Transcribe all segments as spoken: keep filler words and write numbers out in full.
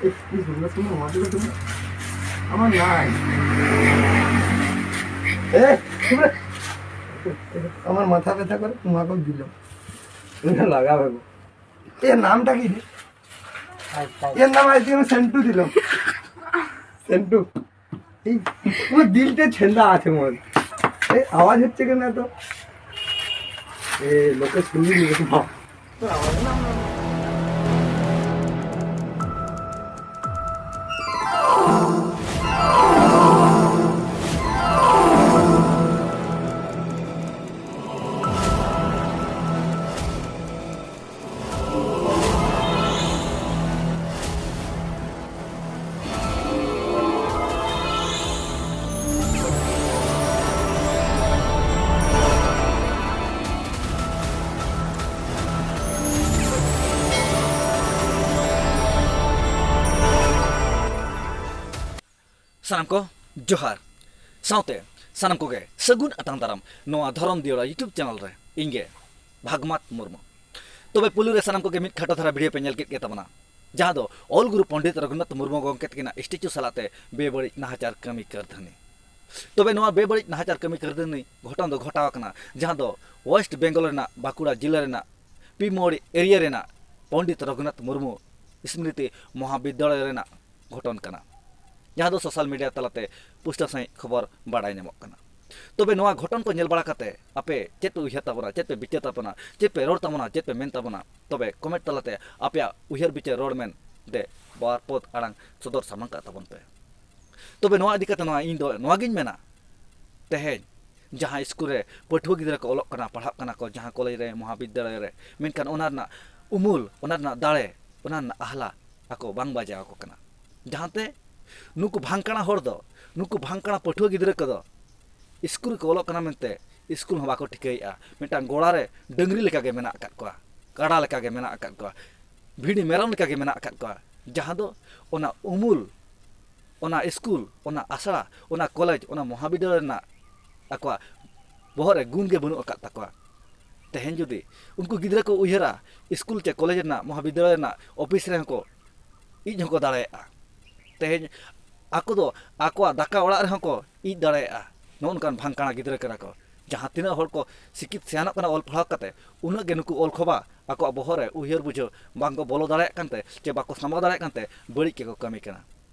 এই, কি সুন্দর সুন্দর মাটি গো তুমি। আমার নাই। এ, চুপ রে। আমার মাথা ব্যথা করে, তোমাকে দিল। এটা লাগাবে গো। এর নামটা কি রে? এর নাম আজকে আমি সেন্টু দিলাম। সেন্টু। এই, তোমার দিলটা ছেন্দা আছে মনে হয়। এই আওয়াজ হচ্ছে কেন এত? এ, লোকে শুনবি নি রে বাবা। ᱥᱟᱱᱟᱢ ᱠᱚ ᱡᱚᱦᱟᱨ, ᱥᱟᱶᱛᱮ ᱥᱟᱱᱟᱢ ᱠᱚᱜᱮ ᱥᱟᱹᱜᱩᱱ ᱟᱛᱟᱝ ᱫᱟᱨᱟᱢ ᱱᱚᱣᱟ ᱫᱷᱚᱨᱚᱢ ᱫᱤᱭᱚᱲᱟ YouTube channel ᱨᱮ᱾ ᱤᱧ ᱜᱮ ᱵᱷᱟᱜᱽᱢᱟᱛ ᱢᱩᱨᱢᱩ᱾ ᱛᱚᱵᱮ ᱯᱩᱭᱞᱩ ᱨᱮ ᱥᱟᱱᱟᱢ ᱠᱚᱜᱮ ᱢᱤᱫ ᱠᱷᱟᱴᱚ ᱫᱷᱟᱨᱟ video ᱯᱮ ᱧᱮᱞ ᱠᱮᱫ ᱜᱮ ᱛᱟᱵᱚᱱᱟ, ᱡᱟᱦᱟᱸ ᱫᱚ ᱚᱞ ᱜᱩᱨᱩ ᱯᱚᱱᱰᱤᱛ ᱨᱚᱜᱷᱩᱱᱟᱛᱷ ᱢᱩᱨᱢᱩ ᱜᱚᱢᱠᱮ ᱛᱟᱹᱠᱤᱱᱟᱜ statue ᱥᱟᱞᱟᱜ ᱛᱮ ᱵᱮᱵᱟᱹᱲᱤᱡ ᱱᱟᱦᱟᱪᱟᱨ ᱠᱟᱹᱢᱤ ᱠᱟᱹᱨᱫᱷᱟᱹᱱᱤ᱾ ᱛᱚᱵᱮ ᱱᱚᱣᱟ ᱵᱮᱵᱟᱹᱲᱤᱡ ᱱᱟᱦᱟᱪᱟᱨ ᱠᱟᱹᱢᱤ ᱠᱟᱹᱨᱫᱷᱟᱹᱱᱤ ᱜᱷᱚᱴᱚᱱ ᱫᱚ ᱜᱷᱚᱴᱟᱣ ᱟᱠᱟᱱᱟ, ᱡᱟᱦᱟᱸ ᱫᱚ West Bengal ᱨᱮᱱᱟᱜ ᱵᱟᱸᱠᱩᱲᱟ ᱡᱤᱞᱟᱹ ᱨᱮᱱᱟᱜ ᱯᱤ ᱢᱳᱲ area ᱨᱮᱱᱟᱜ ᱯᱚᱱᱰᱤᱛ ᱨᱚᱜᱷᱩᱱᱟᱛᱷ ᱢᱩᱨᱢᱩ ᱥᱢᱨᱤᱛᱤ ᱢᱚᱦᱟᱵᱤᱫᱽᱫᱟᱞᱚᱭ ᱨᱮᱱᱟᱜ ᱜᱷᱚᱴᱚᱱ ᱠᱟᱱᱟ, ᱡᱟᱦᱟᱸ ᱫᱚ social media ᱛᱟᱞᱟᱛᱮ ᱯᱩᱥᱴᱟᱹᱣ ᱥᱟᱺᱦᱤᱡ ᱠᱷᱚᱵᱚᱨ ᱵᱟᱲᱟᱭ ᱧᱟᱢᱚᱜ ᱠᱟᱱᱟ᱾ ᱛᱚᱵᱮ ᱱᱚᱣᱟ ᱜᱷᱚᱴᱚᱱ ᱠᱚ ᱧᱮᱞ ᱵᱟᱲᱟ ᱠᱟᱛᱮ ᱟᱯᱮ ᱪᱮᱫ ᱯᱮ ᱩᱭᱦᱟᱹᱨ ᱛᱟᱵᱚᱱᱟ, ᱪᱮᱫ ᱯᱮ ᱵᱤᱪᱟᱹᱨ ᱛᱟᱵᱚᱱᱟ, ᱪᱮᱫ ᱯᱮ ᱨᱚᱲ ᱛᱟᱵᱚᱱᱟ, ᱪᱮᱫ ᱯᱮ ᱢᱮᱱ ᱛᱟᱵᱚᱱᱟ, ᱛᱚᱵᱮ comment ᱛᱟᱞᱟᱛᱮ ᱟᱯᱮᱭᱟᱜ ᱩᱭᱦᱟᱹᱨ ᱵᱤᱪᱟᱹᱨ ᱨᱚᱲ ᱢᱮᱱ ᱛᱮ ᱵᱟᱨ ᱯᱚᱫ ᱟᱲᱟᱝ ᱥᱚᱫᱚᱨ ᱥᱟᱢᱟᱝ ᱠᱟᱜ ᱛᱟᱵᱚᱱ ᱯᱮ᱾ ᱛᱚᱵᱮ ᱱᱚᱣᱟ ᱤᱫᱤ ᱠᱟᱛᱮ ᱱᱚᱣᱟ ᱤᱧ ᱫᱚ ᱱᱚᱣᱟ ᱜᱤᱧ ᱢᱮᱱᱟ, ᱛᱮᱦᱮᱧ ᱡᱟᱦᱟᱸ ᱥᱠᱩᱞ ᱨᱮ ᱯᱟᱹᱴᱷᱩᱣᱟᱹ ᱜᱤᱫᱽᱨᱟᱹ ᱠᱚ ᱚᱞᱚᱜ ᱠᱟᱱᱟ, ᱯᱟᱲᱦᱟᱜ ᱠᱟᱱᱟ ᱠᱚ, ᱡᱟᱦᱟᱸ ᱠᱚᱞᱮᱡᱽ ᱨᱮ, ᱢᱚᱦᱟ ᱵᱤᱫᱽᱫᱟᱞᱚᱭ ᱨᱮ, ᱢᱮᱱᱠᱷᱟᱱ ᱚᱱᱟ ᱨᱮᱱᱟᱜ ᱩᱢᱩᱞ, ᱚᱱᱟ ᱨᱮᱱᱟᱜ ᱫᱟᱲᱮ, ᱚᱱᱟ ᱨᱮᱱᱟᱜ ᱟᱦᱞᱟ ᱟᱠᱚ ᱵᱟᱝ ᱵᱟᱡᱟᱣ ᱟᱠᱚ ᱠᱟᱱᱟ᱾ ᱡᱟᱦᱟᱸᱛᱮ ᱱᱩᱠᱩ ᱵᱷᱟᱝᱠᱟᱲᱟ ᱦᱚᱲ ᱫᱚ, ᱱᱩᱠᱩ ᱵᱷᱟᱝᱠᱟᱲᱟ ᱯᱟᱹᱴᱷᱩᱣᱟᱹ ᱜᱤᱫᱽᱨᱟᱹ ᱠᱚᱫᱚ ᱥᱠᱩᱞ ᱨᱮᱠᱚ ᱚᱞᱚᱜ ᱠᱟᱱᱟ ᱢᱮᱱᱛᱮ ᱥᱠᱩᱞ ᱦᱚᱸ ᱵᱟᱠᱚ ᱴᱷᱤᱠᱟᱹᱭᱮᱫᱼᱟ᱾ ᱢᱤᱫᱴᱟᱝ ᱜᱚᱲᱟ ᱨᱮ ᱰᱟᱹᱝᱨᱤ ᱞᱮᱠᱟᱜᱮ ᱢᱮᱱᱟᱜ ᱟᱠᱟᱫ ᱠᱚᱣᱟ, ᱠᱟᱰᱟ ᱞᱮᱠᱟᱜᱮ ᱢᱮᱱᱟᱜ ᱟᱠᱟᱫ ᱠᱚᱣᱟ, ᱵᱷᱤᱰᱤ ᱢᱮᱨᱚᱢ ᱞᱮᱠᱟᱜᱮ ᱢᱮᱱᱟᱜ ᱟᱠᱟᱫ ᱠᱚᱣᱟ, ᱡᱟᱦᱟᱸ ᱫᱚ ᱚᱱᱟ ᱩᱢᱩᱞ, ᱚᱱᱟ ᱥᱠᱩᱞ, ᱚᱱᱟ ᱟᱥᱲᱟ, ᱚᱱᱟ ᱠᱚᱞᱮᱡᱽ, ᱚᱱᱟ ᱢᱚᱦᱟᱵᱤᱫᱽᱫᱟᱞᱚᱭ ᱨᱮᱱᱟᱜ ᱟᱠᱚᱣᱟᱜ ᱵᱚᱦᱚᱜ ᱨᱮ ᱜᱩᱱ ᱜᱮ ᱵᱟᱹᱱᱩᱜ ᱟᱠᱟᱫ ᱛᱟᱠᱚᱣᱟ᱾ ᱛᱮᱦᱮᱧ ᱡᱩᱫᱤ ᱩᱱᱠᱩ ᱜᱤᱫᱽᱨᱟᱹ ᱠᱚ ᱩᱭᱦᱟᱹᱨᱟ, ᱥᱠᱩᱞ ᱪᱮ ᱠᱚᱞᱮᱡᱽ ᱨᱮᱱᱟᱜ, ᱢᱚᱦᱟᱵᱤᱫᱽᱫᱟᱞᱚᱭ ᱨᱮᱱᱟᱜ ᱚᱯᱷᱤᱥ ᱨᱮᱦᱚᱸ ᱠᱚ ᱤᱡ ᱦᱚᱸᱠᱚ ᱫᱟᱲᱮᱭᱟᱜᱼᱟ᱾ ᱛᱮᱦᱮᱧ ᱟᱠᱚ ᱫᱚ ᱟᱠᱚᱣᱟᱜ ᱫᱟᱠᱟ ᱚᱲᱟᱜ ᱨᱮᱦᱚᱸ ᱠᱚ ᱤᱡ ᱫᱟᱲᱮᱭᱟᱜᱼᱟ᱾ ᱱᱚᱜᱼᱚ ᱱᱚᱝᱠᱟᱱ ᱵᱷᱟᱝᱠᱟᱲᱟ ᱜᱤᱫᱽᱨᱟᱹ ᱠᱟᱱᱟ ᱠᱚ᱾ ᱡᱟᱦᱟᱸ ᱛᱤᱱᱟᱹᱜ ᱦᱚᱲ ᱠᱚ ᱥᱤᱠᱷᱤᱛ ᱥᱮᱭᱟᱱᱚᱜ ᱠᱟᱱᱟ ᱚᱞ ᱯᱟᱲᱦᱟᱣ ᱠᱟᱛᱮ, ᱩᱱᱟᱹᱜ ᱜᱮ ᱱᱩᱠᱩ ᱚᱞ ᱠᱷᱚᱵᱟ ᱟᱠᱚᱣᱟᱜ ᱵᱚᱦᱚᱜ ᱨᱮ ᱩᱭᱦᱟᱹᱨ ᱵᱩᱡᱷᱟᱹᱣ ᱵᱟᱝ ᱠᱚ ᱵᱚᱞᱚ ᱫᱟᱲᱮᱭᱟᱜ ᱠᱟᱱᱛᱮ ᱪᱮ ᱵᱟᱠᱚ ᱥᱟᱢᱵᱟᱣ ᱫᱟᱲᱮᱭᱟᱜ ᱠᱟᱱᱛᱮ ᱵᱟᱹᱲᱤᱡ ᱜᱮᱠᱚ ᱠᱟᱹᱢᱤ ᱠᱟᱱᱟ᱾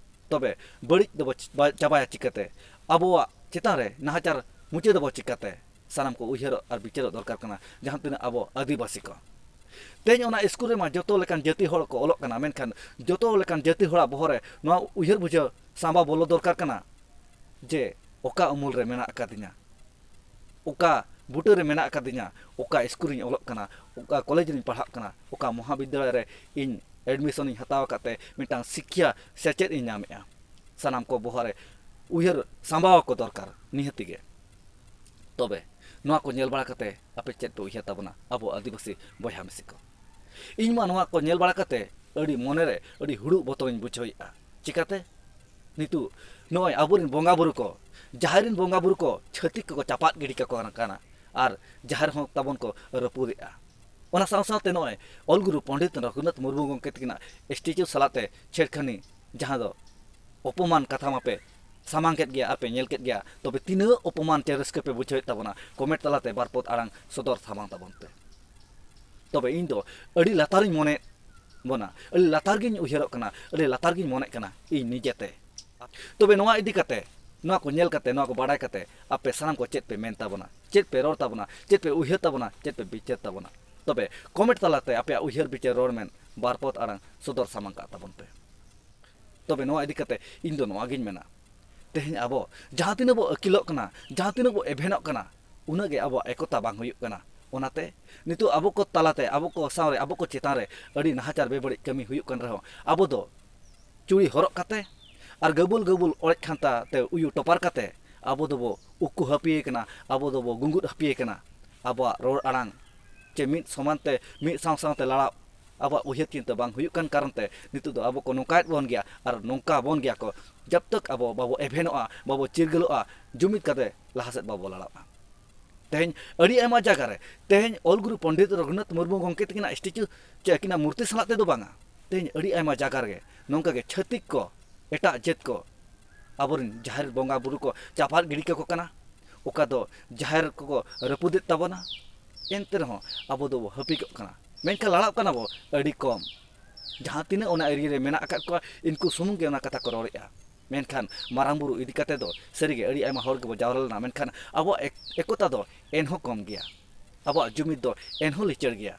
ᱛᱚᱵᱮ ᱵᱟᱹᱲᱤᱡ ᱫᱚᱵᱚ ᱪ-, ᱵᱟ-, ᱪᱟᱵᱟᱭᱟ ᱪᱤᱠᱟᱹᱛᱮ? ᱟᱵᱚᱣᱟᱜ ᱪᱮᱛᱟᱱ ᱨᱮ ᱱᱟᱦᱟᱪᱟᱨ ᱢᱩᱪᱟᱹᱫ ᱟᱵᱚ ᱪᱤᱠᱟᱹᱛᱮ? ᱥᱟᱱᱟᱢ ᱠᱚ ᱩᱭᱦᱟᱹᱨᱚᱜ ᱟᱨ ᱵᱤᱪᱟᱹᱨᱚᱜ ᱫᱚᱨᱠᱟᱨ ᱠᱟᱱᱟ, ᱡᱟᱦᱟᱸ ᱛᱤᱱᱟᱹᱜ ᱟᱵᱚ ᱟᱹᱫᱤᱵᱟᱹᱥᱤ ᱠᱚ᱾ ᱛᱮᱦᱮᱧ ᱚᱱᱟ ᱥᱠᱩᱞ ᱨᱮᱢᱟ ᱡᱚᱛᱚ ᱞᱮᱠᱟᱱ ᱡᱟᱹᱛᱤ ᱦᱚᱲ ᱠᱚ ᱚᱞᱚᱜ ᱠᱟᱱᱟ, ᱢᱮᱱᱠᱷᱟᱱ ᱡᱚᱛᱚ ᱞᱮᱠᱟᱱ ᱡᱟᱹᱛᱤ ᱦᱚᱲᱟᱜ ᱵᱚᱦᱚᱜ ᱨᱮ ᱱᱚᱣᱟ ᱩᱭᱦᱟᱹᱨ ᱵᱩᱡᱷᱟᱹᱣ ᱥᱟᱢᱵᱟ ᱵᱚᱞᱚ ᱫᱚᱨᱠᱟᱨ ᱠᱟᱱᱟ ᱡᱮ ᱚᱠᱟ ᱩᱢᱩᱞ ᱨᱮ ᱢᱮᱱᱟᱜ ᱟᱠᱟᱫᱤᱧᱟ, ᱚᱠᱟ ᱵᱩᱴᱟᱹ ᱨᱮ ᱢᱮᱱᱟᱜ ᱟᱠᱟᱫᱤᱧᱟ, ᱚᱠᱟ ᱥᱠᱩᱞ ᱨᱤᱧ ᱚᱞᱚᱜ ᱠᱟᱱᱟ, ᱚᱠᱟ ᱠᱚᱞᱮᱡᱽ ᱨᱤᱧ ᱯᱟᱲᱦᱟᱜ ᱠᱟᱱᱟ, ᱚᱠᱟ ᱢᱚᱦᱟ ᱵᱤᱫᱽᱫᱟᱞᱚᱭ ᱨᱮ ᱤᱧ ᱮᱰᱢᱤᱥᱚᱱ ᱤᱧ ᱦᱟᱛᱟᱣ ᱟᱠᱟᱫ ᱛᱮ ᱢᱤᱫᱴᱟᱝ ᱥᱤᱠᱠᱷᱟ ᱥᱮᱪᱮᱫ ᱤᱧ ᱧᱟᱢᱮᱫᱼᱟ᱾ ᱥᱟᱱᱟᱢ ᱠᱚ ᱵᱚᱦᱚᱜ ᱨᱮ ᱩᱭᱦᱟᱹᱨ ᱥᱟᱢᱵᱟᱣ ᱟᱠᱚ ᱫᱚᱨᱠᱟᱨ ᱱᱤᱦᱟᱹᱛᱤ ᱜᱮ᱾ ᱛᱚᱵᱮ ᱱᱚᱣᱟ ᱠᱚ ᱧᱮᱞ ᱵᱟᱲᱟ ᱠᱟᱛᱮ ᱟᱯᱮ ᱪᱮᱫ ᱯᱮ ᱩᱭᱦᱟᱹᱨ ᱛᱟᱵᱚᱱᱟ ᱟᱵᱚ ᱟᱹᱫᱤᱵᱟᱹᱥᱤ ᱵᱚᱭᱦᱟ ᱢᱤᱥᱤ ᱠᱚ? ᱤᱧ ᱢᱟ ᱱᱚᱣᱟ ᱠᱚ ᱧᱮᱞ ᱵᱟᱲᱟ ᱠᱟᱛᱮ ᱟᱹᱰᱤ ᱢᱚᱱᱮᱨᱮ ᱟᱹᱰᱤ ᱦᱩᱲᱩ ᱵᱚᱛᱚᱨᱤᱧ ᱵᱩᱡᱷᱟᱹᱣᱮᱫᱼᱟ᱾ ᱪᱤᱠᱟᱹᱛᱮ? ᱱᱤᱛᱚᱜ ᱱᱚᱜᱼᱚᱭ ᱟᱵᱚᱨᱮᱱ ᱵᱚᱸᱜᱟ ᱵᱩᱨᱩ ᱠᱚ, ᱡᱟᱦᱮᱨ ᱨᱮᱱ ᱵᱚᱸᱜᱟ ᱵᱩᱨᱩ ᱠᱚ ᱪᱷᱟᱹᱛᱤᱠ ᱠᱚᱠᱚ ᱪᱟᱯᱟᱫ ᱜᱤᱰᱤ ᱠᱟᱠᱚ ᱠᱟᱱᱟ ᱟᱨ ᱡᱟᱦᱮᱨ ᱦᱚᱸ ᱛᱟᱵᱚᱱ ᱠᱚ ᱨᱟᱹᱯᱩᱫᱮᱜᱼᱟ᱾ ᱚᱱᱟ ᱥᱟᱶ ᱥᱟᱶᱛᱮ ᱱᱚᱜᱼᱚᱭ ᱚᱞ ᱜᱩᱨᱩ ᱯᱚᱱᱰᱤᱛ ᱨᱚᱜᱷᱩᱱᱟᱛᱷ ᱢᱩᱨᱢᱩ ᱜᱚᱢᱠᱮ ᱛᱟᱹᱠᱤᱱᱟᱜ ᱥᱴᱮᱪᱩ ᱥᱟᱞᱟᱜ ᱛᱮ ᱪᱷᱮᱲᱠᱷᱟᱱᱤ, ᱡᱟᱦᱟᱸ ᱫᱚ ᱚᱯᱚᱢᱟᱱ ᱠᱟᱛᱷᱟ ᱢᱟᱯᱮ ᱥᱟᱢᱟᱝ ᱠᱮᱫ ᱜᱮᱭᱟ ᱟᱨ ᱯᱮ ᱧᱮᱞ ᱠᱮᱫ ᱜᱮᱭᱟ, ᱛᱚᱵᱮ ᱛᱤᱱᱟᱹᱜ ᱚᱯᱚᱢᱟᱱ ᱪᱮ ᱨᱟᱹᱥᱠᱟᱹ ᱯᱮ ᱵᱩᱡᱷᱟᱹᱣᱮᱫ ᱛᱟᱵᱚᱱᱟ, ᱠᱚᱢᱮᱱᱴ ᱛᱟᱞᱟᱛᱮ ᱵᱟᱨ ᱯᱚᱫ ᱟᱲᱟᱝ ᱥᱚᱫᱚᱨ ᱥᱟᱢᱟᱝ ᱛᱟᱵᱚᱱ ᱯᱮ᱾ ᱛᱚᱵᱮ ᱤᱧ ᱫᱚ ᱟᱹᱰᱤ ᱞᱟᱛᱟᱨᱤᱧ ᱢᱚᱱᱮᱭᱮᱫ ᱵᱚᱱᱟ, ᱟᱹᱰᱤ ᱞᱟᱛᱟᱨ ᱜᱤᱧ ᱩᱭᱦᱟᱹᱨᱚᱜ ᱠᱟᱱᱟ, ᱟᱹᱰᱤ ᱞᱟᱛᱟᱨ ᱜᱤᱧ ᱢᱚᱱᱮᱜ ᱠᱟᱱᱟ ᱤᱧ ᱱᱤᱡᱮᱛᱮ᱾ ᱛᱚᱵᱮ ᱱᱚᱣᱟ ᱤᱫᱤ ᱠᱟᱛᱮ, ᱱᱚᱣᱟ ᱠᱚ ᱧᱮᱞ ᱠᱟᱛᱮ, ᱱᱚᱣᱟ ᱠᱚ ᱵᱟᱲᱟᱭ ᱠᱟᱛᱮ ᱟᱯᱮ ᱥᱟᱱᱟᱢ ᱠᱚ ᱪᱮᱫ ᱯᱮ ᱢᱮᱱ ᱛᱟᱵᱚᱱᱟ, ᱪᱮᱫ ᱯᱮ ᱨᱚᱲ ᱛᱟᱵᱚᱱᱟ, ᱪᱮᱫ ᱯᱮ ᱩᱭᱦᱟᱹᱨ ᱛᱟᱵᱚᱱᱟ, ᱪᱮᱫ ᱯᱮ ᱵᱤᱪᱟᱹᱨ ᱛᱟᱵᱚᱱᱟ? ᱛᱚᱵᱮ ᱠᱚᱢᱮᱱᱴ ᱛᱟᱞᱟᱛᱮ ᱟᱯᱮᱭᱟᱜ ᱩᱭᱦᱟᱹᱨ ᱵᱤᱪᱟᱹᱨ ᱨᱚᱲ ᱢᱮᱱ ᱵᱟᱨ ᱯᱚᱫ ᱟᱲᱟᱝ ᱥᱚᱫᱚᱨ ᱥᱟᱢᱟᱝ ᱠᱟᱜ ᱛᱟᱵᱚᱱ ᱯᱮ᱾ ᱛᱚᱵᱮ ᱱᱚᱣᱟ ᱤᱫᱤ ᱠᱟᱛᱮ ᱤᱧ ᱫᱚ ᱱᱚᱣᱟ ᱜᱤᱧ ᱢᱮᱱᱟ, ᱛᱮᱦᱮᱧ ᱟᱵᱚ ᱡᱟᱦᱟᱸ ᱛᱤᱱᱟᱹᱜ ᱵᱚ ᱟᱹᱠᱤᱞᱚᱜ ᱠᱟᱱᱟ, ᱡᱟᱦᱟᱸ ᱛᱤᱱᱟᱹᱜ ᱵᱚ ᱮᱵᱷᱮᱱᱚᱜ ᱠᱟᱱᱟ, ᱩᱱᱟᱹᱜ ᱜᱮ ᱟᱵᱚᱣᱟᱜ ᱮᱠᱚᱛᱟ ᱵᱟᱝ ᱦᱩᱭᱩᱜ ᱠᱟᱱᱟ᱾ ᱚᱱᱟᱛᱮ ᱱᱤᱛᱚᱜ ᱟᱵᱚ ᱠᱚ ᱛᱟᱞᱟᱛᱮ, ᱟᱵᱚ ᱠᱚ ᱥᱟᱶᱨᱮ, ᱟᱵᱚ ᱠᱚ ᱪᱮᱛᱟᱱ ᱨᱮ ᱟᱹᱰᱤ ᱱᱟᱦᱟᱪᱟᱨ ᱵᱮᱵᱟᱹᱲᱤᱡ ᱠᱟᱹᱢᱤ ᱦᱩᱭᱩᱜ ᱠᱟᱱ ᱨᱮᱦᱚᱸ, ᱟᱵᱚ ᱫᱚ ᱪᱩᱲᱤ ᱦᱚᱨᱚᱜ ᱠᱟᱛᱮ ᱟᱨ ᱜᱟᱹᱵᱩᱞ ᱜᱟᱹᱵᱩᱞ ᱚᱲᱮᱡ ᱠᱷᱟᱱᱛᱟ ᱛᱮ ᱩᱭᱩ ᱴᱚᱯᱟᱨ ᱠᱟᱛᱮ ᱟᱵᱚ ᱫᱚᱵᱚ ᱩᱠᱩ ᱦᱟᱹᱯᱤᱭᱮ ᱠᱟᱱᱟ, ᱟᱵᱚ ᱫᱚᱵᱚ ᱜᱩᱸᱜᱩᱫ ᱦᱟᱹᱯᱤᱭᱮ ᱠᱟᱱᱟ᱾ ᱟᱵᱚᱣᱟᱜ ᱨᱚᱲ ᱟᱲᱟᱝ ᱪᱮ ᱢᱤᱫ ᱥᱚᱢᱟᱱ ᱛᱮ, ᱢᱤᱫ ᱥᱟᱶ ᱥᱟᱶᱛᱮ ᱞᱟᱲᱟᱣ ᱟᱵᱚᱣᱟᱜ ᱩᱭᱦᱟᱹᱨ ᱪᱤᱱᱛᱟᱹ ᱵᱟᱝ ᱦᱩᱭᱩᱜ ᱠᱟᱱ ᱠᱟᱨᱚᱱ ᱛᱮ ᱱᱤᱛᱚᱜ ᱫᱚ ᱟᱵᱚ ᱠᱚ ᱱᱚᱝᱠᱟᱭᱮᱫ ᱵᱚᱱ ᱜᱮᱭᱟ ᱟᱨ ᱱᱚᱝᱠᱟ ᱵᱚᱱ ᱜᱮᱭᱟ ᱠᱚ᱾ ᱡᱟᱵ ᱛᱟᱠ ᱟᱵᱚ ᱵᱟᱵᱚ ᱮᱵᱷᱮᱱᱚᱜᱼᱟ, ᱵᱟᱵᱚ ᱪᱤᱨᱜᱟᱹᱞᱚᱜᱼᱟ, ᱡᱩᱢᱤᱫ ᱠᱟᱛᱮ ᱞᱟᱦᱟ ᱥᱮᱫ ᱵᱟᱵᱚ ᱞᱟᱲᱟᱜᱼᱟ᱾ ᱛᱮᱦᱮᱧ ᱟᱹᱰᱤ ᱟᱭᱢᱟ ᱡᱟᱭᱜᱟ ᱨᱮ ᱛᱮᱦᱮᱧ ᱚᱞ ᱜᱩᱨᱩ ᱯᱚᱱᱰᱤᱛ ᱨᱚᱜᱷᱩᱱᱟᱛᱷ ᱢᱩᱨᱢᱩ ᱜᱚᱢᱠᱮ ᱛᱟᱹᱠᱤᱱᱟᱜ ᱥᱴᱮᱪᱩ ᱪᱮ ᱟᱹᱠᱤᱱᱟᱜ ᱢᱩᱨᱛᱤ ᱥᱟᱞᱟᱜ ᱛᱮᱫᱚ ᱵᱟᱝᱟ, ᱛᱮᱦᱮᱧ ᱟᱹᱰᱤ ᱟᱭᱢᱟ ᱡᱟᱭᱜᱟ ᱨᱮᱜᱮ ᱱᱚᱝᱠᱟ ᱜᱮ ᱪᱷᱟᱹᱛᱤᱠ ᱠᱚ, ᱮᱴᱟᱜ ᱡᱟᱹᱛ ᱠᱚ ᱟᱵᱚᱨᱮᱱ ᱡᱟᱦᱮᱨ ᱵᱚᱸᱜᱟ ᱵᱩᱨᱩ ᱠᱚ ᱪᱟᱯᱟᱫ ᱜᱤᱰᱤ ᱠᱟᱠᱚ ᱠᱟᱱᱟ᱾ ᱚᱠᱟ ᱫᱚ ᱡᱟᱦᱮᱨ ᱠᱚᱠᱚ ᱨᱟᱹᱯᱩᱫᱮᱫ ᱛᱟᱵᱚᱱᱟ᱾ ᱮᱱᱛᱮ ᱨᱮᱦᱚᱸ ᱟᱵᱚ ᱫᱚᱵᱚ ᱦᱟᱹᱯᱤᱫᱚᱜ ᱠᱟᱱᱟ, ᱢᱮᱱᱠᱷᱟᱱ ᱞᱟᱲᱟᱜ ᱠᱟᱱᱟ ᱵᱚ ᱟᱹᱰᱤ ᱠᱚᱢ᱾ ᱡᱟᱦᱟᱸ ᱛᱤᱱᱟᱹᱜ ᱚᱱᱟ ᱮᱨᱤᱭᱟ ᱨᱮ ᱢᱮᱱᱟᱜ ᱟᱠᱟᱫ ᱠᱚᱣᱟ, ᱤᱱᱠᱩ ᱥᱩᱢᱩᱝ ᱜᱮ ᱚᱱᱟ ᱠᱟᱛᱷᱟ ᱠᱚ ᱨᱚᱲᱮᱫᱼᱟ᱾ ᱢᱮᱱᱠᱷᱟᱱ ᱢᱟᱨᱟᱝ ᱵᱩᱨᱩ ᱤᱫᱤ ᱠᱟᱛᱮ ᱫᱚ ᱥᱟᱹᱨᱤᱜᱮ ᱟᱹᱰᱤ ᱟᱭᱢᱟ ᱦᱚᱲ ᱜᱮᱵᱚ ᱡᱟᱣᱨᱟ ᱞᱮᱱᱟ, ᱢᱮᱱᱠᱷᱟᱱ ᱟᱵᱚᱣᱟᱜ ᱮᱠ- ᱮᱠᱚᱛᱟ ᱫᱚ ᱮᱱᱦᱚᱸ ᱠᱚᱢ ᱜᱮᱭᱟ᱾ ᱟᱵᱚᱣᱟᱜ ᱡᱩᱢᱤᱫ ᱫᱚ ᱮᱱᱦᱚᱸ ᱞᱤᱪᱟᱹᱲ ᱜᱮᱭᱟ᱾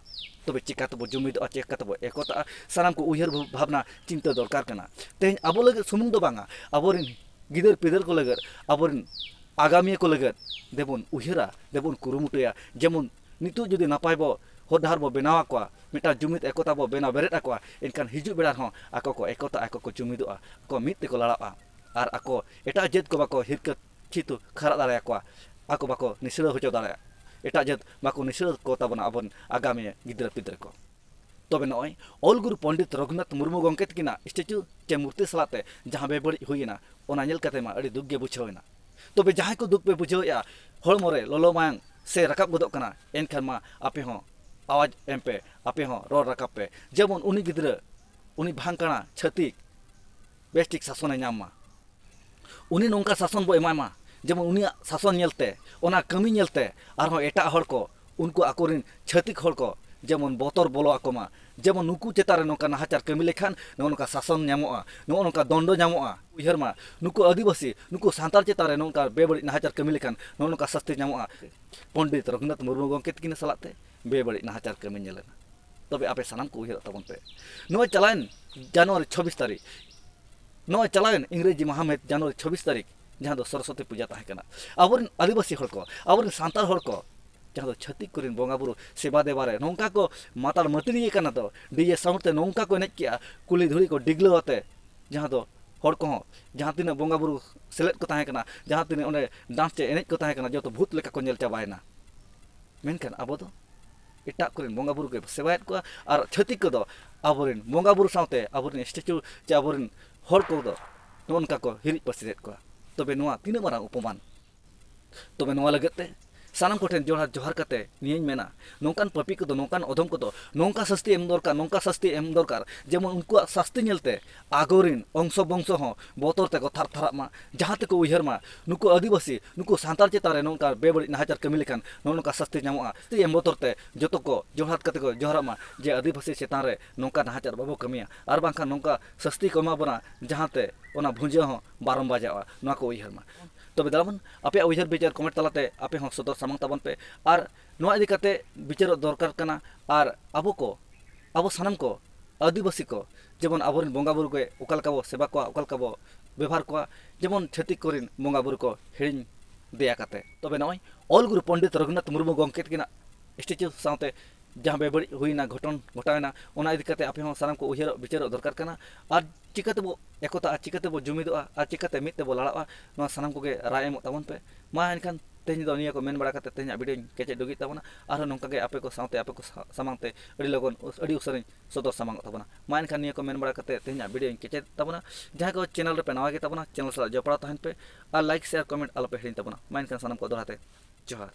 ᱛᱚᱵᱮ ᱪᱮᱠᱟ ᱛᱮᱵᱚ ᱡᱩᱢᱤᱫᱚᱜᱼᱟ, ᱪᱮᱠᱟ ᱛᱮᱵᱚ ᱮᱠᱚᱛᱟᱜᱼᱟ? ᱥᱟᱱᱟᱢ ᱠᱚ ᱩᱭᱦᱟᱹᱨ ᱵᱷᱟᱵᱽᱱᱟ ᱪᱤᱱᱛᱟᱹ ᱫᱚᱨᱠᱟᱨ ᱠᱟᱱᱟ᱾ ᱛᱮᱦᱮᱧ ᱟᱵᱚ ᱞᱟᱹᱜᱤᱫ ᱥᱩᱢᱩᱝ ᱫᱚ ᱵᱟᱝᱟ, ᱟᱵᱚᱨᱮᱱ ᱜᱤᱫᱟᱹᱨ ᱯᱤᱫᱟᱹᱨ ᱠᱚ ᱞᱟᱹᱜᱤᱫ, ᱟᱵᱚᱨᱮᱱ ᱟᱜᱟᱢᱤᱭᱟᱹ ᱠᱚ ᱞᱟᱹᱜᱤᱫ ᱫᱮᱵᱚᱱ ᱩᱭᱦᱟᱹᱨᱟ, ᱫᱮᱵᱚᱱ ᱠᱩᱨᱩᱢᱩᱴᱩᱭᱟ, ᱡᱮᱢᱚᱱ ᱱᱤᱛᱚᱜ ᱡᱩᱫᱤ ᱱᱟᱯᱟᱭ ᱵᱚ ᱦᱚᱨ ᱰᱟᱦᱟᱨ ᱵᱚ ᱵᱮᱱᱟᱣ ᱟᱠᱚᱣᱟ, ᱢᱤᱫᱴᱟᱝ ᱡᱩᱢᱤᱫ ᱮᱠᱚᱛᱟ ᱵᱚ ᱵᱮᱱᱟᱣ ᱵᱮᱨᱮᱫ ᱟᱠᱚᱣᱟ, ᱮᱱᱠᱷᱟᱱ ᱦᱤᱡᱩᱜ ᱵᱮᱲᱟ ᱨᱮᱦᱚᱸ ᱟᱠᱚ ᱠᱚ ᱮᱠᱚᱛᱟ, ᱟᱠᱚ ᱠᱚ ᱡᱩᱢᱤᱫᱚᱜᱼᱟ, ᱟᱠᱚ ᱢᱤᱫ ᱛᱮᱠᱚ ᱞᱟᱲᱟᱜᱼᱟ᱾ ᱟᱨ ᱟᱠᱚ ᱮᱴᱟᱜ ᱡᱟᱹᱛ ᱠᱚ ᱵᱟᱠᱚ ᱦᱤᱨᱠᱟᱹ ᱪᱷᱤᱛᱩ ᱠᱷᱟᱨᱟᱜ ᱫᱟᱲᱮᱭᱟᱠᱚᱣᱟ, ᱟᱠᱚ ᱵᱟᱠᱚ ᱱᱤᱥᱲᱟᱹᱣ ᱦᱚᱪᱚ ᱫᱟᱲᱮᱭᱟᱜᱼᱟ, ᱮᱴᱟᱜ ᱡᱟᱹᱛ ᱵᱟᱠᱚ ᱱᱤᱥᱲᱟᱹᱣ ᱠᱚ ᱛᱟᱵᱚᱱᱟ ᱟᱵᱚᱨᱮᱱ ᱟᱜᱟᱢᱤ ᱜᱤᱫᱽᱨᱟᱹ ᱯᱤᱫᱽᱨᱟᱹ ᱠᱚ᱾ ᱛᱚᱵᱮ ᱱᱚᱜᱼᱚᱭ ᱚᱞ ᱜᱩᱨᱩ ᱯᱚᱱᱰᱤᱛ ᱨᱚᱜᱷᱩᱱᱟᱛᱷ ᱢᱩᱨᱢᱩ ᱜᱚᱢᱠᱮ ᱛᱟᱹᱠᱤᱱᱟᱜ ᱥᱴᱮᱪᱩ ᱪᱮ ᱢᱩᱨᱛᱤ ᱥᱟᱞᱟᱜ ᱛᱮ ᱡᱟᱦᱟᱸ ᱵᱮᱵᱟᱹᱲᱤᱡ ᱦᱩᱭᱮᱱᱟ, ᱚᱱᱟ ᱧᱮᱞ ᱠᱟᱛᱮ ᱢᱟ ᱟᱹᱰᱤ ᱫᱩᱠ ᱜᱮ ᱵᱩᱡᱷᱟᱹᱣ ᱮᱱᱟ᱾ ᱛᱚᱵᱮ ᱡᱟᱦᱟᱸᱭ ᱠᱚ ᱫᱩᱠ ᱯᱮ ᱵᱩᱡᱷᱟᱹᱣᱮᱫᱼᱟ, ᱦᱚᱲᱢᱚ ᱨᱮ ᱞᱚᱞᱚ ᱢᱟᱭᱟᱝ ᱥᱮ ᱨᱟᱠᱟᱵ ᱜᱚᱫᱚᱜ ᱠᱟᱱᱟ, ᱮᱱᱠᱷᱟᱱ ᱢᱟ ᱟᱯᱮ ᱦᱚᱸ ᱟᱣᱟᱡᱽ ᱮᱢ ᱯᱮ, ᱟᱯᱮ ᱦᱚᱸ ᱨᱚᱲ ᱨᱟᱠᱟᱵ ᱯᱮ, ᱡᱮᱢᱚᱱ ᱩᱱᱤ ᱜᱤᱫᱽᱨᱟᱹ, ᱩᱱᱤ ᱵᱷᱟᱝᱠᱟᱲᱟ ᱪᱷᱟᱹᱛᱤᱠ ᱵᱮᱥ ᱴᱷᱤᱠ ᱥᱟᱥᱚᱱᱮ ᱧᱟᱢ ᱢᱟ᱾ ᱩᱱᱤ ᱱᱚᱝᱠᱟ ᱥᱟᱥᱚᱱ ᱵᱚ ᱮᱢᱟᱭ ᱢᱟ, ᱡᱮᱢᱚᱱ ᱩᱱᱤᱭᱟᱜ ᱥᱟᱥᱚᱱ ᱧᱮᱞᱛᱮ, ᱚᱱᱟ ᱠᱟᱹᱢᱤ ᱧᱮᱞᱛᱮ ᱟᱨᱦᱚᱸ ᱮᱴᱟᱜ ᱦᱚᱲ ᱠᱚ, ᱩᱱᱠᱩ ᱟᱠᱚᱨᱮᱱ ᱪᱷᱟᱹᱛᱤᱠ ᱦᱚᱲ ᱠᱚ ᱡᱮᱢᱚᱱ ᱵᱚᱛᱚᱨ ᱵᱚᱞᱚ ᱟᱠᱚ ᱢᱟ, ᱡᱮᱢᱚᱱ ᱱᱩᱠᱩ ᱪᱮᱛᱟᱱ ᱨᱮ ᱱᱚᱝᱠᱟ ᱱᱟᱦᱟᱪᱟᱨ ᱠᱟᱹᱢᱤ ᱞᱮᱠᱷᱟᱱ ᱱᱚᱜᱼᱚ ᱱᱚᱝᱠᱟ ᱥᱟᱥᱚᱱ ᱧᱟᱢᱚᱜᱼᱟ, ᱱᱚᱜᱼᱚ ᱱᱚᱝᱠᱟ ᱫᱚᱱᱰᱚ ᱧᱟᱢᱚᱜᱼᱟ᱾ ᱩᱭᱦᱟᱹᱨ ᱢᱟ, ᱱᱩᱠᱩ ᱟᱹᱫᱤᱵᱟᱹᱥᱤ, ᱱᱩᱠᱩ ᱥᱟᱱᱛᱟᱲ ᱪᱮᱛᱟᱱ ᱨᱮ ᱱᱚᱝᱠᱟ ᱵᱮᱵᱟᱹᱲᱤᱡ ᱱᱟᱦᱟᱪᱟᱨ ᱠᱟᱹᱢᱤ ᱞᱮᱠᱷᱟᱱ ᱱᱚᱜᱼᱚ ᱱᱚᱝᱠᱟ ᱥᱟᱥᱛᱤ ᱧᱟᱢᱚᱜᱼᱟ᱾ ᱯᱚᱱᱰᱤᱛ ᱨᱚᱜᱷᱩᱱᱟᱛᱷ ᱢᱩᱨᱢᱩ ᱜᱚᱢᱠᱮ ᱛᱟᱹᱠᱤᱱ ᱥᱟᱞᱟᱜ ᱛᱮ ᱵᱮᱵᱟᱹᱲᱤᱡ ᱱᱟᱦᱟᱪᱟᱨ ᱠᱟᱹᱢᱤ ᱧᱮᱞ ᱮᱱᱟ᱾ ᱛᱚᱵᱮ ᱟᱯᱮ ᱥᱟᱱᱟᱢ ᱠᱚ ᱩᱭᱦᱟᱹᱨᱚᱜ ᱛᱟᱵᱚᱱ ᱯᱮ, ᱱᱚᱜᱼᱚᱭ ᱪᱟᱞᱟᱣᱮᱱ ᱡᱟᱱᱩᱣᱟᱨᱤ ᱪᱷᱚᱵᱵᱤᱥ ᱛᱟᱹᱨᱤᱠᱷ, ᱱᱚᱜᱼᱚᱭ ᱪᱟᱞᱟᱣᱮᱱ ᱤᱝᱨᱮᱡᱤ ᱢᱟᱦᱟ ᱢᱟᱹᱦᱤᱛ ᱡᱟᱱᱩᱣᱟᱨᱤ ᱪᱷᱚᱵᱵᱤᱥ ᱛᱟᱹᱨᱤᱠᱷ, ᱡᱟᱦᱟᱸ ᱫᱚ ᱥᱚᱨᱚᱥᱚᱛᱤ ᱯᱩᱡᱟᱹ ᱛᱟᱦᱮᱸ ᱠᱟᱱᱟ, ᱟᱵᱚᱨᱮᱱ ᱟᱹᱫᱤᱵᱟᱹᱥᱤ ᱦᱚᱲ ᱠᱚ, ᱟᱵᱚᱨᱮᱱ ᱥᱟᱱᱛᱟᱲ ᱦᱚᱲ ᱠᱚ, ᱡᱟᱦᱟᱸ ᱫᱚ ᱪᱷᱟᱹᱛᱤᱠ ᱠᱚᱨᱮᱱ ᱵᱚᱸᱜᱟ ᱵᱩᱨᱩ ᱥᱮᱵᱟ ᱫᱮᱵᱟ ᱨᱮ ᱱᱚᱝᱠᱟ ᱠᱚ ᱢᱟᱛᱟᱞ ᱢᱟᱹᱛᱤᱱᱤᱭᱮ ᱠᱟᱱᱟ, ᱫᱚ ᱰᱤᱡᱮ ᱥᱟᱣᱩᱱᱰ ᱛᱮ ᱱᱚᱝᱠᱟ ᱠᱚ ᱮᱱᱮᱡ ᱠᱮᱜᱼᱟ, ᱠᱩᱞᱦᱤ ᱫᱷᱩᱲᱤ ᱠᱚ ᱰᱤᱜᱽᱞᱟᱹᱣ ᱟᱛᱮ, ᱡᱟᱦᱟᱸ ᱫᱚ ᱦᱚᱲ ᱠᱚᱦᱚᱸ, ᱡᱟᱦᱟᱸ ᱛᱤᱱᱟᱹᱜ ᱵᱚᱸᱜᱟ ᱵᱩᱨᱩ ᱥᱮᱞᱮᱫ ᱠᱚ ᱛᱟᱦᱮᱸ ᱠᱟᱱᱟ, ᱡᱟᱦᱟᱸ ᱛᱤᱱᱟᱹᱜ ᱚᱸᱰᱮ ᱰᱟᱱᱥ ᱪᱮ ᱮᱱᱮᱡ ᱠᱚ ᱛᱟᱦᱮᱸ ᱠᱟᱱᱟ, ᱡᱚᱛᱚ ᱵᱷᱩᱛ ᱞᱮᱠᱟ ᱠᱚ ᱧᱮᱞ ᱪᱟᱵᱟᱭᱮᱱᱟ᱾ ᱢᱮᱱᱠᱷᱟᱱ ᱟᱵᱚ ᱫᱚ ᱮᱴᱟᱜ ᱠᱚᱨᱮᱱ ᱵᱚᱸᱜᱟ ᱵᱩᱨᱩ ᱜᱮ ᱥᱮᱵᱟᱭᱮᱫ ᱠᱚᱣᱟ, ᱟᱨ ᱪᱷᱟᱹᱛᱤᱠ ᱠᱚᱫᱚ ᱟᱵᱚᱨᱮᱱ ᱵᱚᱸᱜᱟ ᱵᱩᱨᱩ ᱥᱟᱶᱛᱮ ᱟᱵᱚᱨᱮᱱ ᱥᱴᱮᱪᱩ ᱪᱮ ᱟᱵᱚᱨᱮᱱ ᱦᱚᱲ ᱠᱚᱫᱚ ᱱᱚᱜᱼᱚ ᱱᱚᱝᱠᱟ ᱠᱚ ᱦᱤᱨᱤᱡ ᱯᱟᱹᱥᱤᱨᱮᱫ ᱠᱚᱣᱟ᱾ ᱛᱚᱵᱮ ᱱᱚᱣᱟ ᱛᱤᱱᱟᱹᱜ ᱢᱟᱨᱟᱝ ᱚᱯᱚᱢᱟᱱ! ᱛᱚᱵᱮ ᱱᱚᱣᱟ ᱞᱟᱹᱜᱤᱫ ᱛᱮ ᱥᱟᱱᱟᱢ ᱠᱚᱴᱷᱮᱱ ᱡᱚᱦᱟᱨ, ᱡᱚᱦᱟᱨ ᱠᱟᱛᱮ ᱱᱤᱭᱟᱹᱧ ᱢᱮᱱᱟ, ᱱᱚᱝᱠᱟᱱ ᱯᱟᱹᱯᱤ ᱠᱚᱫᱚ, ᱱᱚᱝᱠᱟᱱ ᱚᱫᱷᱚᱢ ᱠᱚᱫᱚ ᱱᱚᱝᱠᱟ ᱥᱟᱹᱥᱛᱤ ᱮᱢ ᱫᱚᱨᱠᱟᱨ, ᱱᱚᱝᱠᱟ ᱥᱟᱹᱥᱛᱤ ᱮᱢ ᱫᱚᱨᱠᱟᱨ, ᱡᱮᱢᱚᱱ ᱩᱱᱠᱩᱣᱟᱜ ᱥᱟᱹᱥᱛᱤ ᱧᱮᱞᱛᱮ ᱟᱜᱚᱨᱤᱱ ᱚᱝᱥᱚ ᱵᱚᱝᱥᱚ ᱦᱚᱸ ᱵᱚᱛᱚᱨ ᱛᱮᱠᱚ ᱛᱷᱟᱨ ᱛᱷᱟᱨᱟᱜ ᱢᱟ, ᱡᱟᱦᱟᱸ ᱛᱮᱠᱚ ᱩᱭᱦᱟᱹᱨ ᱢᱟ, ᱱᱩᱠᱩ ᱟᱹᱫᱤᱵᱟᱹᱥᱤ, ᱱᱩᱠᱩ ᱥᱟᱱᱛᱟᱲ ᱪᱮᱛᱟᱱ ᱨᱮ ᱱᱚᱝᱠᱟ ᱵᱮᱵᱟᱹᱲᱤᱡ ᱱᱟᱦᱟᱪᱟᱨ ᱠᱟᱹᱢᱤ ᱞᱮᱠᱷᱟᱱ ᱱᱚᱜᱼᱚ ᱱᱚᱝᱠᱟ ᱥᱟᱹᱥᱛᱤ ᱧᱟᱢᱚᱜᱼᱟ᱾ ᱥᱟᱹᱥᱛᱤ ᱮᱢ ᱵᱚᱛᱚᱨ ᱛᱮ ᱡᱚᱛᱚ ᱠᱚ ᱡᱚᱦᱟᱨ ᱠᱟᱛᱮ ᱠᱚ ᱡᱚᱦᱟᱨᱟᱜ ᱢᱟ ᱡᱮ ᱟᱹᱫᱤᱵᱟᱹᱥᱤ ᱪᱮᱛᱟᱱ ᱨᱮ ᱱᱚᱝᱠᱟ ᱱᱟᱦᱟᱪᱟᱨ ᱵᱟᱵᱚ ᱠᱟᱹᱢᱤᱭᱟ, ᱟᱨ ᱵᱟᱝᱠᱷᱟᱱ ᱱᱚᱝᱠᱟ ᱥᱟᱹᱥᱛᱤ ᱠᱚ ᱮᱢᱟ ᱵᱚᱱᱟ, ᱡᱟᱦᱟᱸᱛᱮ ᱚᱱᱟ ᱵᱷᱩᱸᱡᱟᱹ ᱦᱚᱸ ᱵᱟᱨᱚᱢ ᱵᱟᱡᱟᱜᱼᱟ, ᱱᱚᱣᱟ ᱠᱚ ᱩᱭᱦᱟᱹᱨ ᱢᱟ᱾ ᱛᱚᱵᱮ ᱫᱟᱲᱟᱵᱚᱱ ᱟᱯᱮᱭᱟᱜ ᱩᱭᱦᱟᱹᱨ ᱵᱤᱪᱟᱹᱨ comment ᱛᱟᱞᱟᱛᱮ ᱟᱯᱮ ᱦᱚᱸ ᱥᱚᱫᱚᱨ ᱥᱟᱢᱟᱝ ᱛᱟᱵᱚᱱ ᱯᱮ᱾ ᱟᱨ ᱱᱚᱣᱟ ᱤᱫᱤ ᱠᱟᱛᱮ ᱵᱤᱪᱟᱹᱨᱚᱜ ᱫᱚᱨᱠᱟᱨ ᱠᱟᱱᱟ᱾ ᱟᱨ ᱟᱵᱚ ᱠᱚ, ᱟᱵᱚ ᱥᱟᱱᱟᱢ ᱠᱚ, ᱟᱹᱫᱤᱵᱟᱹᱥᱤ ᱠᱚ, ᱡᱮᱢᱚᱱ ᱟᱵᱚᱨᱮᱱ ᱵᱚᱸᱜᱟ ᱵᱩᱨᱩ ᱜᱮ ᱚᱠᱟ ᱞᱮᱠᱟ ᱵᱚ ᱥᱮᱵᱟ ᱠᱚᱣᱟ, ᱚᱠᱟ ᱞᱮᱠᱟ ᱵᱚ ᱵᱮᱵᱷᱟᱨ ᱠᱚᱣᱟ, ᱡᱮᱢᱚᱱ ᱪᱷᱟᱹᱛᱤᱠ ᱠᱚᱨᱮᱱ ᱵᱚᱸᱜᱟ ᱵᱩᱨᱩ ᱠᱚ ᱦᱤᱲᱤᱧ ᱫᱮᱭᱟ ᱠᱟᱛᱮ᱾ ᱛᱚᱵᱮ ᱱᱚᱜᱼᱚᱭ ᱚᱞ ᱜᱩᱨᱩ ᱯᱚᱱᱰᱤᱛ ᱨᱚᱜᱷᱩᱱᱟᱛᱷ ᱢᱩᱨᱢᱩ ᱜᱚᱢᱠᱮ ᱛᱟᱹᱠᱤᱱᱟᱜ statue ᱥᱟᱶᱛᱮ ᱡᱟᱦᱟᱸ ᱵᱮᱵᱟᱹᱲᱤᱡ ᱦᱩᱭᱱᱟ, ᱜᱷᱚᱴᱚᱱ ᱜᱷᱚᱴᱟᱣᱮᱱᱟ, ᱚᱱᱟ ᱤᱫᱤ ᱠᱟᱛᱮ ᱟᱯᱮ ᱦᱚᱸ ᱥᱟᱱᱟᱢ ᱠᱚ ᱩᱭᱦᱟᱹᱨᱚᱜ ᱵᱤᱪᱟᱹᱨᱚᱜ ᱫᱚᱨᱠᱟᱨ ᱠᱟᱱᱟ᱾ ᱟᱨ ᱪᱤᱠᱟᱹ ᱛᱮᱵᱚ ᱮᱠᱚᱛᱟᱜᱼᱟ, ᱪᱤᱠᱟᱹ ᱛᱮᱵᱚ ᱡᱩᱢᱤᱫᱚᱜᱼᱟ, ᱟᱨ ᱪᱤᱠᱟᱹᱛᱮ ᱢᱤᱫ ᱛᱮᱵᱚ ᱞᱟᱲᱟᱜᱼᱟ, ᱱᱚᱣᱟ ᱥᱟᱱᱟᱢ ᱠᱚᱜᱮ ᱨᱟᱭ ᱮᱢᱚᱜ ᱛᱟᱵᱚᱱ ᱯᱮ᱾ ᱢᱟ ᱮᱱᱠᱷᱟᱱ ᱛᱮᱦᱮᱧ ᱫᱚ ᱱᱤᱭᱟᱹ ᱠᱚ ᱢᱮᱱ ᱵᱟᱲᱟ ᱠᱟᱛᱮ ᱛᱮᱦᱮᱧᱟᱜ video ᱧ ᱠᱮᱪᱮᱫ ᱰᱩᱜᱤᱜ ᱛᱟᱵᱚᱱᱟ᱾ ᱟᱨᱦᱚᱸ ᱱᱚᱝᱠᱟ ᱜᱮ ᱟᱯᱮ ᱠᱚ ᱥᱟᱶᱛᱮ ᱟᱯᱮ ᱠᱚ ᱥᱟ-, ᱥᱟᱢᱟᱝ ᱛᱮ ᱟᱹᱰᱤ ᱞᱚᱜᱚᱱ ᱩᱥ-, ᱟᱹᱰᱤ ᱩᱥᱟᱹᱨᱟᱧ ᱥᱚᱫᱚᱨ ᱥᱟᱢᱟᱝᱚᱜ ᱛᱟᱵᱚᱱᱟ᱾ ᱢᱟ ᱮᱱᱠᱷᱟᱱ ᱱᱤᱭᱟᱹ ᱠᱚ ᱢᱮᱱ ᱵᱟᱲᱟ ᱠᱟᱛᱮ ᱛᱮᱦᱮᱧᱟᱜ video ᱧ ᱠᱮᱪᱮᱫ ᱛᱟᱵᱚᱱᱟ᱾ ᱡᱟᱦᱟᱸᱭ ᱠᱚ channel ᱨᱮᱯᱮ ᱱᱟᱣᱟ ᱜᱮ ᱛᱟᱵᱚᱱᱟ, channel ᱥᱟᱞᱟᱜ ᱡᱚᱯᱲᱟᱣ ᱛᱟᱦᱮᱱ ᱯᱮ ᱟᱨ like, share, comment ᱟᱞᱚᱯᱮ ᱦᱤᱲᱤᱧ ᱛᱟᱵᱚᱱᱟ᱾ ᱢᱟ ᱮᱱᱠᱷᱟᱱ ᱥᱟᱱᱟᱢ ᱠᱚ ᱫᱚᱦᱲᱟ ᱛᱮ ᱡᱚᱦᱟᱨ᱾